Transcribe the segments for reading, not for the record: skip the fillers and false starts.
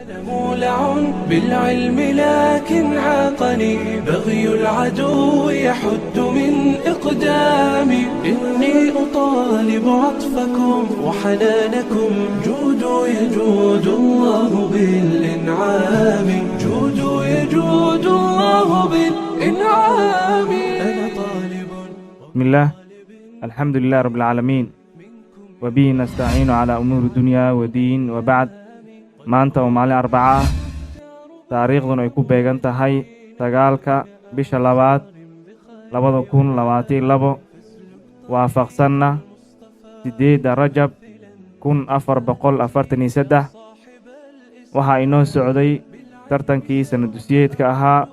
أنا مولع بالعلم لكن عاقني بغي العدو يحد من إقدامي. إني أطالب عطفكم وحنانكم، جودوا يجود الله بالإنعام، جودوا يجود الله بالإنعام. أنا طالب. بسم الله، الحمد لله رب العالمين، وبه نستعين على أمور الدنيا والدين، وبعد. Maanta oo maalin Arbaca ah, taariikhduna ay ku beegan tahay 9-ka bisha 2 2022, waafaqsanna 8 Rajab 1443, waxaa inoo socday tartankii sanadusyeedka ahaa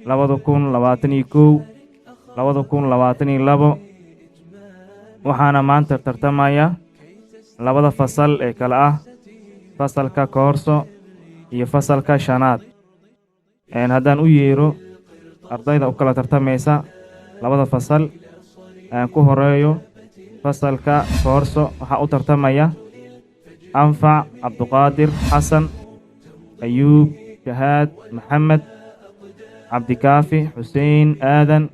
2021, 2022. Waxaana maanta tartamaya labada fasal ee kale ah fasalka Koorso iyo fasalka shanaad. Haddaan u yeero ardayda u kala tartamaysa labada fasal, aan ku horeeyo fasalka Koorso. Waxaa u tartamaya Anfac Cabduqaadir Xasan, Ayuub Shahaad Maxamed, Cabdikaafi Xuseen Aadan,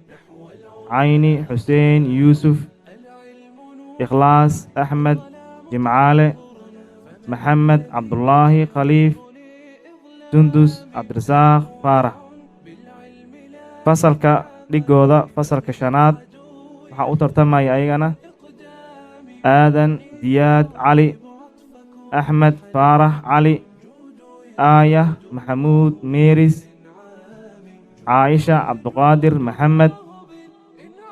Cayni Xuseen Yuusuf, Ikhlaas Axmed Jimcaale, Maxamed Cabdulaahi Khaliif, Sundus Cabdirasaaq Faarax. Fasalka dhigooda, fasalka shanaad, waxaa u tartamaya ayagana Aadan Diyaad Cali, Axmed Faarax Cali, Aayah Maxamuud Meeris, Caaisha Cabduqaadir Maxamed,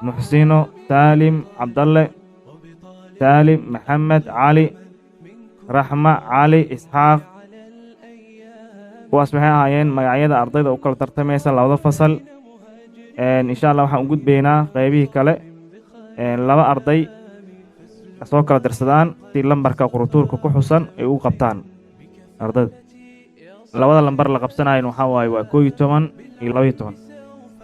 Muxsino Saalim Cabdalle, Saalim Maxamed Cali, Raxma Cali Isxaaq. Kuwaas waxay ahaayeen magacyada ardayda u kala tartamaysa labada fasal. Insha Allah waxaan u gudbaynaa qeybihii kale. Laba arday soo kala dirsadaan si lambarka qurutuurka ku xusan ay u qabtaan ardayda. Labada lambar la qabsanayan waxaa waaye waa 11 iyo 12.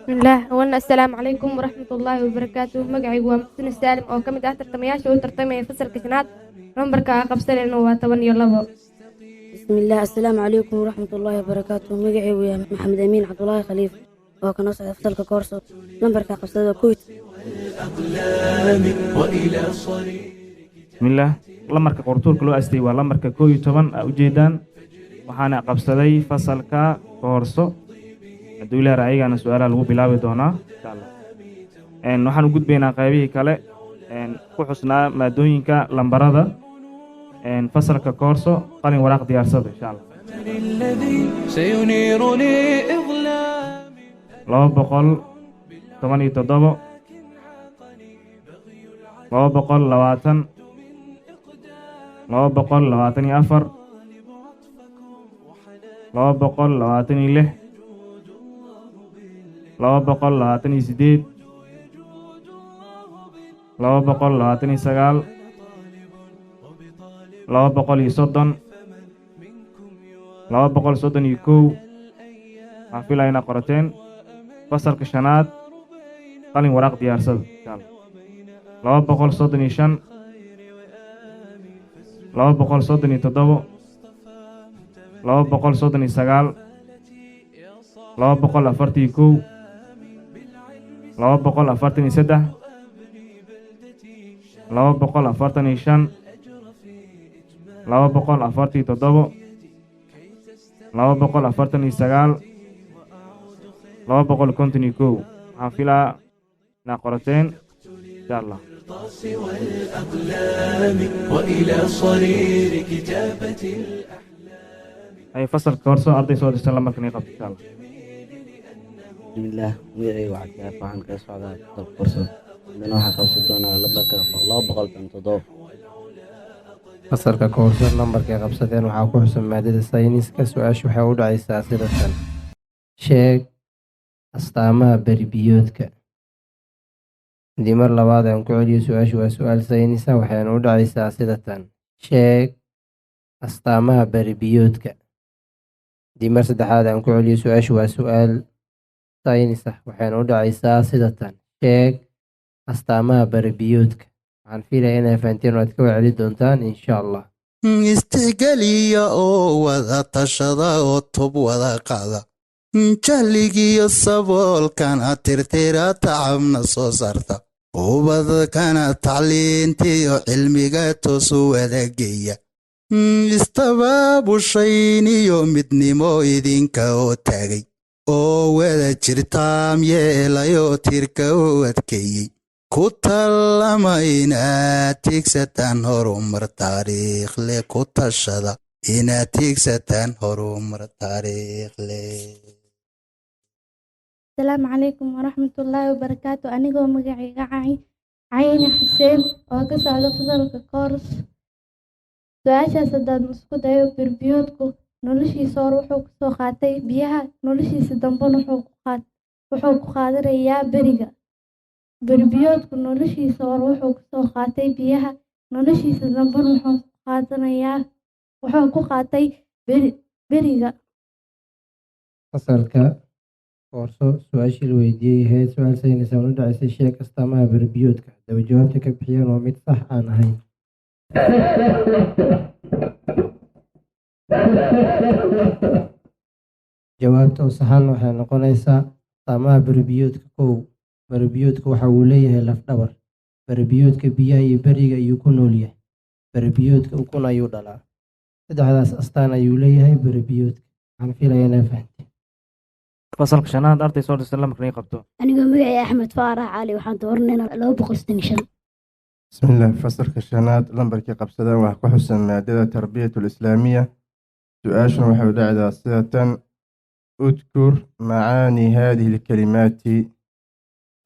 Bismillaah. Awalna, assalaamu calaykum waraxmatullaahi wabarakaatuh. Magacaygu waa Muxsin Saalim oo ka mid ah tartamayaasha u tartamaya fasalka shanaad. Lambarka aan qabsanayno waa 12. Bismillaah, assalaamu calaykum waraxmatullaahi wabarakaatuh. Magacaygu waa Maxamed Amiin Cabdulaahi Khaliif oo kana socda fasalka Koorso. Lambarka qabsada waa 11. وإلى صرير Bismillaah, lambarka qortuurka loo astay waa lambarka 11 aa ujeedaan, waxaana qabsaday fasalka Koorso. Hadduu Ilaah ayagana su-aalaha lagu bilaabi doonaa insha Allah. Waxaan u gudbaynaa qaybihii kale ku xusnaa maadooyinka lambarada. Fasalka Koorso, qalin waraaq diyaarsada insha Allah. من الذي سينير لي إظلامي؟ 217, 220, 224, 226, 228, 229, 230, 231. Waxaan filaya inaad qorateen. Fasalka shanaad, qalin waraaq diyaarsada insha Allah. 235, 237, 239, 241, 243, 245, 247, 249, 251. Waxaan filaa inaad qorateen insha Allah. والأقلام وإلى صرير كتابة. Ay fasalka Koorso, arday soo dirsan lambarkan ii qabto insha Allah. Bismillaah, magacayga waa Cabdikaaf, waxaan kaga socdaa fasalka Koorso. Haddana waxaan qabsan doonaa lambarka 217. Fasalka Koorso lambarkay qabsadeen waxaa ku xusan maadada sayniska. Su-aashu waxay u dhacaysaa sida tan: sheeg astaamaha beribiyoodka. Haddii mar labaad aan ku celiyo, su-aashu waa su-aal saynis ah, waxayna u dhacaysaa sida tan: sheeg astaamaha beribiyoodka. Haddii mar saddexaad aan ku celiyo, su-aashu waa su-aal saynis ah, waxayna u dhacaysaa sida tan: sheeg astaamaha beribiyoodka. Waxaan fiilaya inay fahanteen oo aad ka waceli doontaan insha Allah. Istixgeliya oo wada tashada oo tub wada qaada, jahligiyo saboolkana tirtira, tacabna soo saarta, ubadkana tacliintiyo cilmiga toosu wadageeya, istabaabushayn iyo midnimo idinka oo taagay oo wada jirtaam yeelayoo tiirka u adkeeyey, ku tallama inaad tiigsataan horumar taariikhle, ku tashada inaad tiigsataan horumar taariikhle. Asalaamu calaykum waraxmatullaahi wabarakaatu. Anigoo magacayga Cayni Xuseen oo ka socda fasalka Koorso. Su-aashaas haddaan isku dayo, berbiyoodku noloshiisa hore wuxuu kusoo qaatay biyaha, noloshiisa dambena wuxuu ku qaadanayaa beriga. Berbiyoodku noloshiisa hore wuxuu kusoo qaatay biyaha, noloshiisa dambena wuxuu ku qaadanayaa, wuxuu ku qaatay beriga. Fasalka Koorso, su-aashii la weydiiyey ahayd su-aal saynis aan u dhacaysay "Sheeg astaamaha beribiyoodka", haddaba jawaabta ka bixiyeen waa mid sax aan ahayn. Jawaabta oo saxan waxay noqonaysaa: astaamaha beribiyoodka, kow, beribiyoodka waxa uu leeyahay laf-dhabar. Beribiyoodka biyaha iyo beriga ayuu ku nool yahay. Beribiyoodka ukun ayuu dhalaa. Saddexdaas astaan ayuu leeyahay beribiyoodka. Waxaan filayaa inaa fahanteen. Fasalka shanaad, arday soo dhisa lambarka ii qabto. Anigoo magacay Axmed Faarax Cali, waxaan dooranaynaa 265. Bismillaah, fasalka shanaad lambarkii qabsadaan waxaa ku xusan maadada tarbiyatul islaamiya. Su-aashuna waxay u dhacdaa sida tan: udkur macaani haadihi alkalimaati: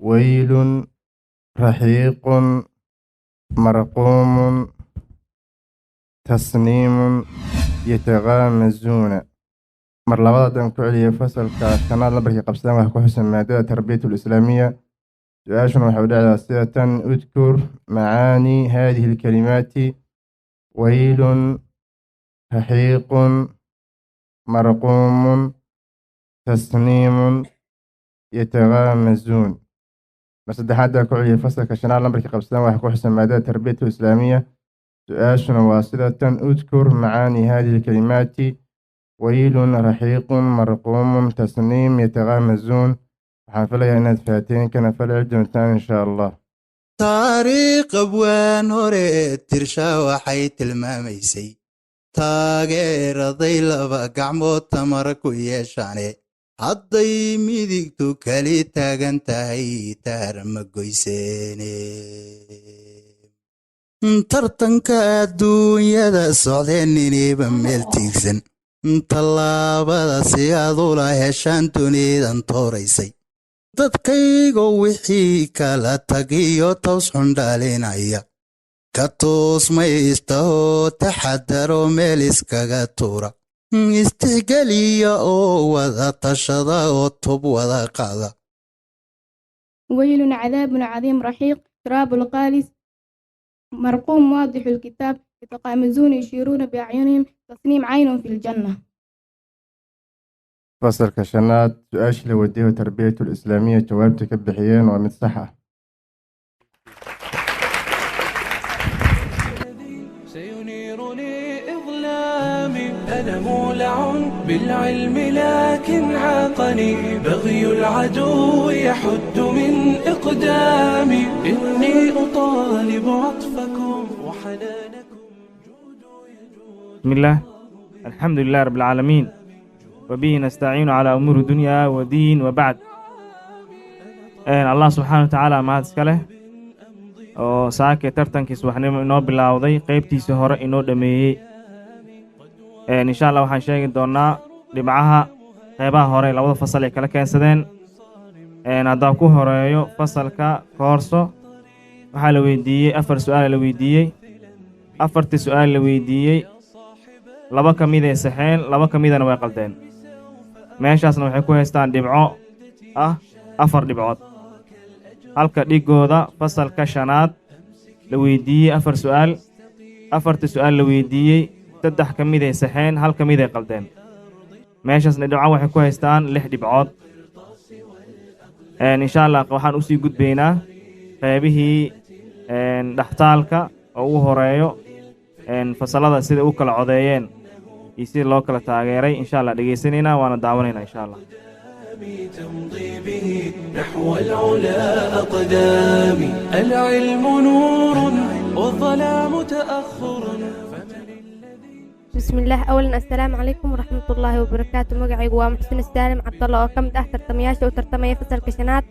weylun, raxiiqun, marquumun, tasniimun, yataqaamazuuna. Mar labaad haddaan ku celiyo, fasalka shanaad lambarkii qabsadaan waxaa ku xusan maadada tarbiyatul islaamiya. Su-aashuna waxay u dhacdaa sida tan: udkur macaani haadihi alkalimaati: weylun, raxiiqun, marquumun, tasniimun, yataqaamazuun. Mar saddexaad baa ku celiyay, fasalka shanaad lambarkii qabsadaan waxaa ku xusan maadada tarbiyatul islaamiya. Su-aashuna waa sida tan: udkur macaani haadihi alkalimaati: weylun, raxiiqun, marquumun, tasniim, yataqaamazuun. Waxaan filayaa inaad fahateen kana falceli doontaan insha Allah. Taariikh abwaan hore tirsha waxay tilmaamaysay taageeraday laba gacmood tamar ku yeeshaane, hadday midigtu kali taagan tahay taar ma goyseene. Tartanka adduunyada socdeen iniba meel tiigsan, tallaabada si aad ula heshaan dunidan tooraysay, dadkaygo wixii kala tagiyo taws xun dhalinaya ka toosmaysta oo taxadaro meel iskaga tuura, istixgeliya oo wada tashada oo tub wada qaada. ويل، عذاب عظيم، رحيق، تراب القالس، مرقوم، واضح الكتاب، يتقامزون، يشيرون بأعينهم، تصنيم، عين في الجنة. Fasalka shanaad su-aashii la weydiiyey tarbiyatul islaamiya jawaabta ka bixiyeen waa mid sax ah. سينير لي إظلامي. أنا مولع بالعلم لكن عاقني بغي العدو يحد من إقدامي. إني أطالب عطفكم وحنانكم. بسم الله، الحمد لله رب العالمين، وبه نستعين على أمور الدنيا ودين، وبعد. Allah subxaana wa tacaala mahad iska leh oo saake tartankii subaxnimo inoo bilowday qeybtiisii hore inoo dhameeyey. Insha Allah waxaan sheegi doonaa dhibcaha qeybaha hore labada fasal ay kala keensadeen. Haddaan ku horeeyo fasalka Koorso, waxaa la weydiiyey afar su-aal. La weydiiyey afartii su-aal la weydiiyey, laba ka mid ay saxeen, laba ka midana way qaldeen. Meeshaasna waxay ku haystaan dhibco ah afar dhibcood, halka dhigooda fasalka shanaad la weydiiyey afar su-aal, afartii su-aal la weydiiyey saddex ka mid ay saxeen, hal ka mid ay qaldeen. Meeshaasna dhibco waxay ku haystaan lix dhibcood. Insha Allah waxaan usii gudbaynaa qeybihii dhextaalka oo ugu horeeyo. Fasalada sida u kala codeeyeen iyo sida loo kala taageeray, insha Allah, dhegeysanaynaa waana daawanaynaa, insha Allah. تمضي به نحو العلا أقدامي. العلم نور والظلام تأخر. بسم الله. أولا، السلام عليكم ورحمة الله وبركاته. Magacaygu waa Muxsin Saalim Cabdalla oo ka mid ah tartamayaasha u tartamaya fasalka shanaad.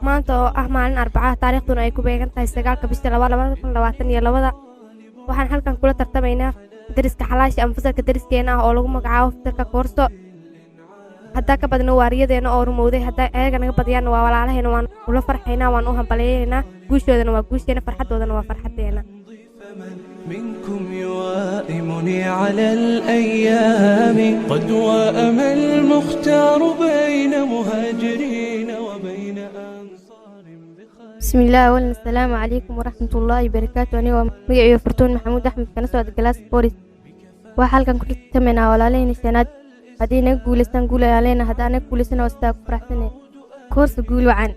Maanta oo ah maalin Arbacaha, taariikhduna ay ku beegan tahay 9-ka bisha 2 2022-da, waxaan halkan kula tartamaynaa dariska xalaasha ama fasalka dariskeena ah oo lagu magacaabo fasalka Koorso. Haddaa ka badno waariyadeena oo rumowday, haddaa ayaga naga badiyaanna waa walaalaheena, waan ula farxaynaa, waan u hambalyeynaa. Guushoodana waa guusheena, farxaddoodana waa farxaddeena. منكم يوائمني على الأيام. قد وأم المختار بين مهاجرين وبين أنصار. بسم الله. أولا، السلام عليكم ورحمة الله وبركاته. Anigoo magaciyo Furtuun Maxamuud Axmed, kana socda class four, waxaa halkan ku tartamaynaa walaalahayna shanaad. Haddii naga guulaystaan guul ayaa leena, haddii anaga guulaysana waa sidaa ku faraxsanay. Koorsa guul wacan.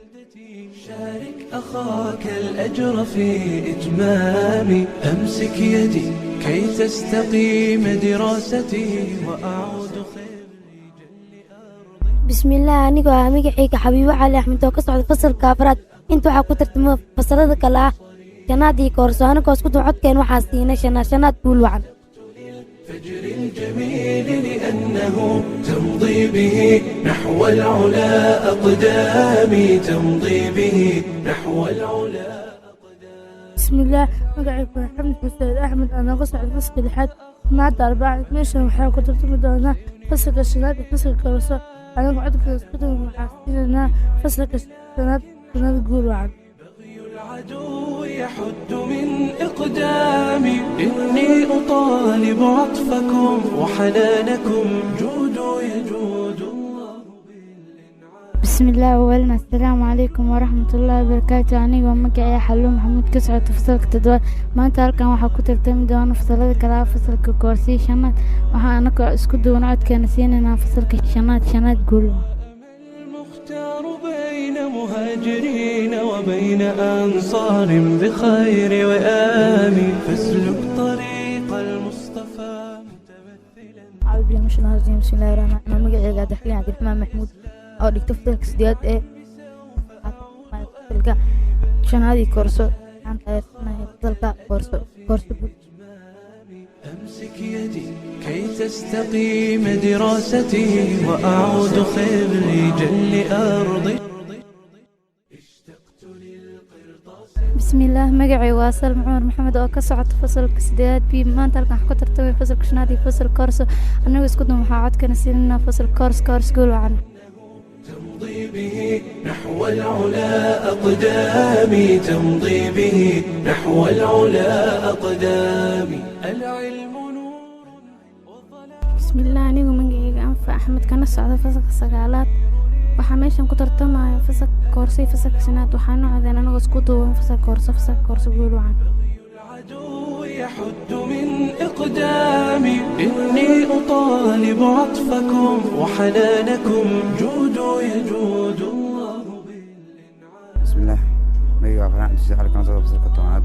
شارك أخاك الأجر في إتمام. أمسك يدي كي تستقيم دراستي وأعود خير. Bismillaah. Anigoo ah magacayga Xabiibo Cali Axmed oo ka socda fasalka afraad, inta waxaa ku tartama fasalada kale ah shanaad iyo Koorso. Anigoo isku duub codkeen waxaa siinay shanaad. Shanaad guul wacan. فجر الجميل لأنه تمضي به نحو العلا أقدامي، تمضي به نحو العلا. Bismillaah. Magacaygu waa Xamed Xuseen Axmed, anaa ka socda fasalka lixaad. Maanta Arbaca meeshan waxaan ku tartami doonaa fasalka shanaad iyo fasalka Koorso. Anagu codka isku duub waxaa siinaynaa fasalka shanaad. Shanaad guul wacan. العدو يحد من إقدامي. إني أطالب عطفكم وحنانكم، جودوا يجود الله. بسم الله. أولا، السلام عليكم ورحمة الله وبركاته. Anigoo magacaya Xaluun Maxamuud, ka socota fasalka toddobaad, maanta halkan waxaa ku tartami doona fasalada kale ah fasalka Koorsiyo shanaad. Waxaa anagoo isku duwan codkeena siinaynaa fasalka shanaad. Shanaad guul. المختار بين مهاجرين وبين أنصار بخير وآم. فاسلك طريق المصطفى. أعوذ بالله من الشيطان الرجيم. بسم الله الرحمن الرحيم. Magacayga Cabdixaliin Cabdiraxmaan Maxamuud oo dhigta fasalka sideed ee fasalka shanaad iyo Koorso. Waxaan taageersanahay fasalka Koorso. Koorso guul. أمسك يدي كي تستقيم دراستي وأعود خريجا لأرض. Bismillaah. Magacay waa Salma Cumar Maxamed oo ka socota fasalka sideedaad B. Maanta halkan waxaan ku tartamay fasalka shanaad iyo fasalka Koorso. Annagu isku dun waxaa codkana siinanaa fasalka Koors. Koors guul wacan. تمضي به نحو العلا أقدامي، تمضي به نحو العلا أقدامي. العلم نور. Bismillaah. Anigu magacayga Anfa Axmed, kana socda fasalka sagaalaad, waxaa meeshan ku tartamaya fasalka Koorso iyo fasalka shanaad. Waxaana codeen anagoo isku duuban fasalka Koorso. Fasalka Koorso guul wacan. العدو يحد من إقدامي. إني أطالب عطفكم وحنانكم، جودوا يجود الله. Bismillaah. Magacayga waa Farxaan Cabdisiis Cali, kana socda fasalka 10aad.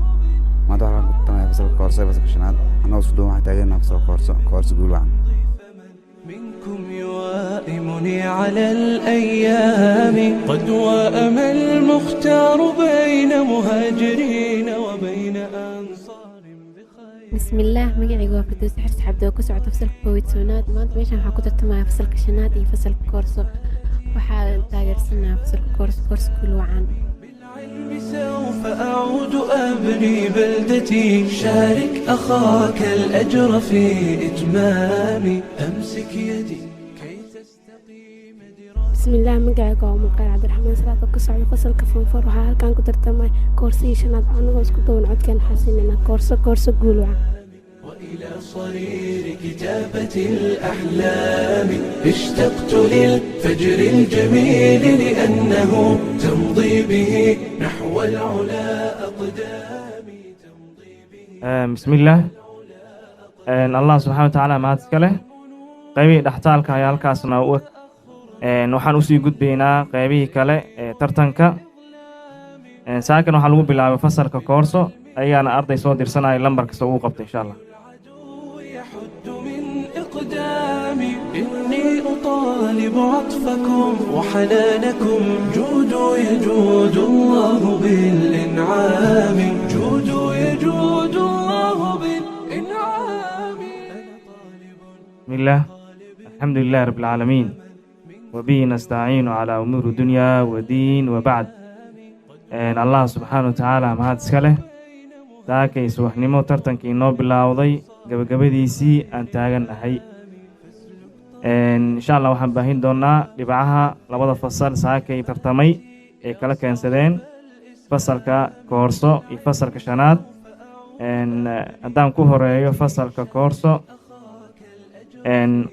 Maanta waxaan ku tartamaya fasalka Koorso iyo fasalka shanaad. Annagoo isku duuban waxaan taageernaa fasalka Koorso. Koorso guul wacan. منكم يوائمني على الأيام. قد وأم المختار بين مهاجرين وبين أنصار. Bismillaah. Magacayga waa Firdowsi Xirsi Cabdi oo ka socota fasalka 11aad. Maanta meeshan waxaa ku tartamaya fasalka shanaad iyo fasalka Koorso. Waxaan taageersanayaa fasalka Koorso. Koorso guul wacan. سوف أعود أبني بلدتي. شارك أخاك الأجر في إتمام. أمسك يدي كي تستقيم. Bismillaah. Magacayga waa Muuqaal Cabdiraxmaan Salaad oo ka socda fasalka form four. Waxaa halkan ku tartamay Koorso iyo shanaad. Anagoo isku duwan codkeen waxaa siinaynaa Koorso. Koorso guul wacan. وإلى صرير كتابة الأحلام. اشتقت للفجر الجميل لأنه تمضي به نحو العلا أقدامي. Bismillaah. Allah subxaana watacaala mahad iska leh. Qaybihii dhextaalka ayaa halkaasna u eg. Waxaan usii gudbaynaa qaybihii kale ee tartanka. Saakan waxaa lagu bilaabay fasalka Koorso. Ayagaana arday soo dirsanaya lambar kasta uu qabta, insha Allah. إقدامي إني أطالب عطفكم وحنانكم، جودوا يجود الله بالإنعام، جودوا يجود الله بالإنعام. بسم الله، الحمد لله رب العالمين، وبه نستعين على أمور الدنيا ودين، وبعد. Een Allah subxaana wa tacaala mahad iska leh. Saakay subaxnimo tartankii inoo bilowday gabagabadiisii aan taagan ahay. Insha Allah waxaan baahin doonaa dhibcaha labada fasal saakay tartamay ee kala keensadeen, fasalka koorso iyo fasalka shanaad. Haddaan ku horeeyo fasalka koorso,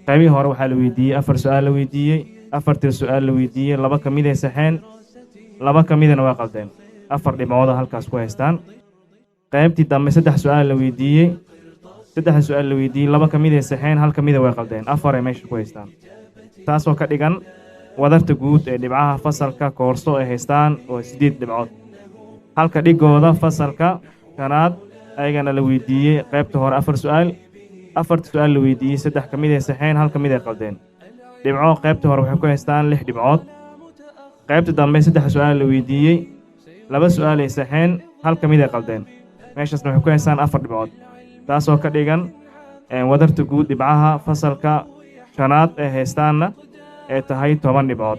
qaybihii hore waxaa la weydiiyey afar su-aal la weydiiyey. Afartii su-aal la weydiiyey, laba ka mid ay saxeen, laba ka midana waa qaldeen. Afar dhibcooda halkaas ku haystaan. Qaybtii dambe saddex su-aal la weydiiyey. Saddexda su-aal la weydiiyey, laba ka mid ay saxeen, hal ka mida way qaldeen. Afar ay meesha ku haystaan, taasoo ka dhigan wadarta guud ee dhibcaha fasalka koorso ay haystaan oo 8 dhibcood, halka dhigooda fasalka shanaad ayagana la weydiiyey qaybta hore afar su-aal. Afarta su-aal la weydiiyey, saddex ka mid ay saxeen, hal ka mid ay qaldeen. Dhibco qaybta hore waxay ku haystaan 6 dhibcood. Qaybta dambe saddex su-aal la weydiiyey, laba su-aal ay saxeen, hal ka mid ay qaldeen. Meeshaasna waxay ku haystaan 4 dhibcood, taasoo ka dhigan wadarta guud dhibcaha fasalka shanaad ee haystaanna ee tahay 10 dhibcood.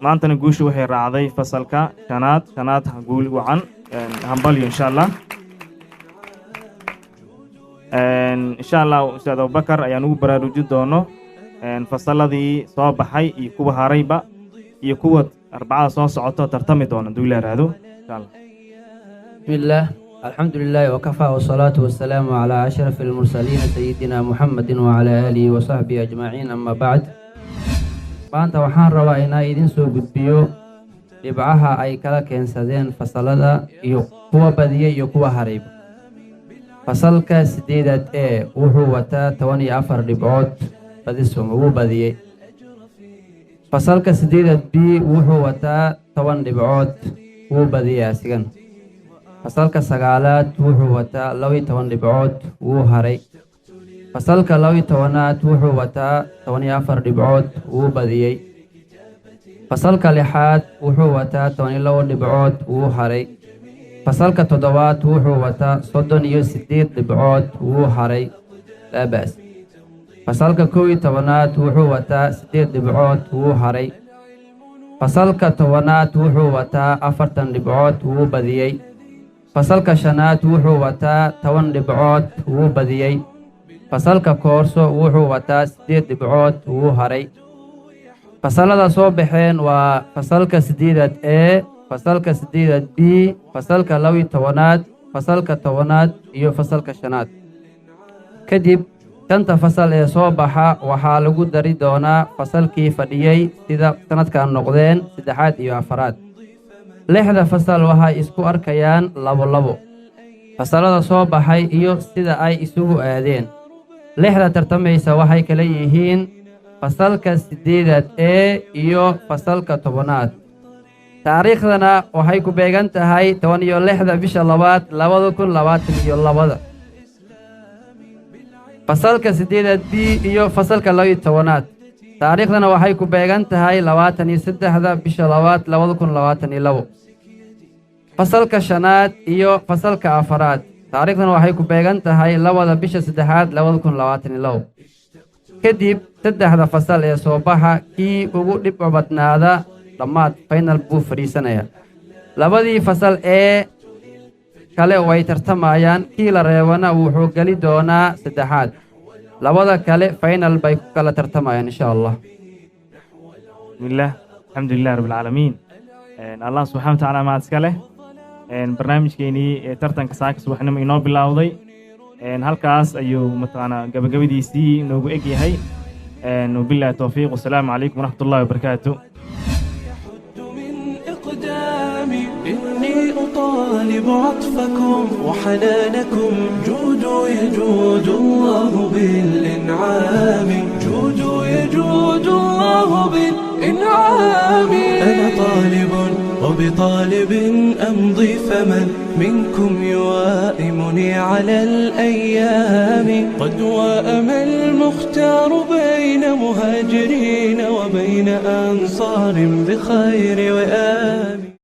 Maantana guusha waxay raacday fasalka shanaad. Shanaad, guul wacan, hambalyo, insha Allah. Insha Allah Ustaad Abubakar ayaan ugu baraarujin doono fasaladii soo baxay iyo kuwa harayba iyo kuwa Arbacada soo socoto tartami doona, haduu Ilaah yiraahdo, insha Allah. بسم الله، الحمد لله وكفى، والصلاة والسلام على أشرف المرسلين سيدنا محمد وعلى آله وصحبه أجمعين، أما بعد. Maanta waxaan rabaa inaa idin soo gudbiyo dhibcaha ay kala keensadeen fasalada iyo kuwa badiyey iyo kuwa harayba. Fasalka sideedaad ee wuxuu wataa 14 dhibcood, badisum wuu badiyey. Fasalka sideedaad B wuxuu wataa 10 dhibcood, wuu badiyey asigan. Fasalka sagaalaad wuxuu wataa 12 dhibcood, wuu haray. Fasalka 12aad wuxuu wataa 14 dhibcood, wuu badiyey. Fasalka lixaad wuxuu wataa 12 dhibcood, wuu haray. Fasalka toddobaad wuxuu wataa 38 dhibcood, wuu haray, laa ba'as. Fasalka 11aad wuxuu wataa 8 dhibcood, wuu haray. Fasalka 10aad wuxuu wataa 40 dhibcood, wuu badiyey. Fasalka shanaad wuxuu wataa 10 dhibcood, wuu badiyey. Fasalka koorso wuxuu wataa 8 dhibcood, wuu haray. Fasalada soo baxeen waa fasalka sideedaad E, fasalka sideedaad B, fasalka 12aad, fasalka 10aad iyo fasalka shanaad. Kadib shanta fasal ee soo baxa waxaa lagu dari doonaa fasalkii fadhiyey, sida sanadkan noqdeen saddexaad iyo afaraad. Lixda fasal waxay isku arkayaan labo labo, fasalada soo baxay iyo sida ay isugu aadeen. Lixda tartamaysa waxay kala yihiin fasalka sideedaad E iyo fasalka 10aad. Taariikhdana waxay ku beegan tahay 16-da bisha labaad 2022. Fasalka sideedaad B iyo fasalka 12aad, taariikhdana waxay ku beegan tahay 23-da bisha labaad 2022. Fasalka shanaad iyo fasalka afaraad, taariikhdana waxay ku beegan tahay 2-da bisha saddexaad 2022. Kadib saddexda fasal ee soo baxa kii ugu dhibco badnaada dhammaad final buu fadhiisanayaa. Labadii fasal ee kale way tartamayaan, kii la reebana wuxuu geli doonaa saddexaad. Labada kale final bay ku kala tartamayaan, insha Allah. بسم الله، الحمد لله رب العالمين. Allah subxaana wa tacaala mahad iska leh. Barnaamijkeenii ee tartanka saaka subaxnimo inoo bilowday halkaas ayuu mataqaanaa gabagabadiisii inoogu eg yahay. Wabillahi towfiiq, wasalaamu calaykum waraxmat ullahi wabarakaatu. إقدامي إني أطالب عطفكم وحنانكم، جودوا يجود الله بالإنعام، جودوا يجود الله بالإنعام. أنا طالب. وبطالب أمضي، فمن منكم يوائمني على الأيام؟ قد وأم المختار بين مهاجرين وبين أنصار بخير وآم.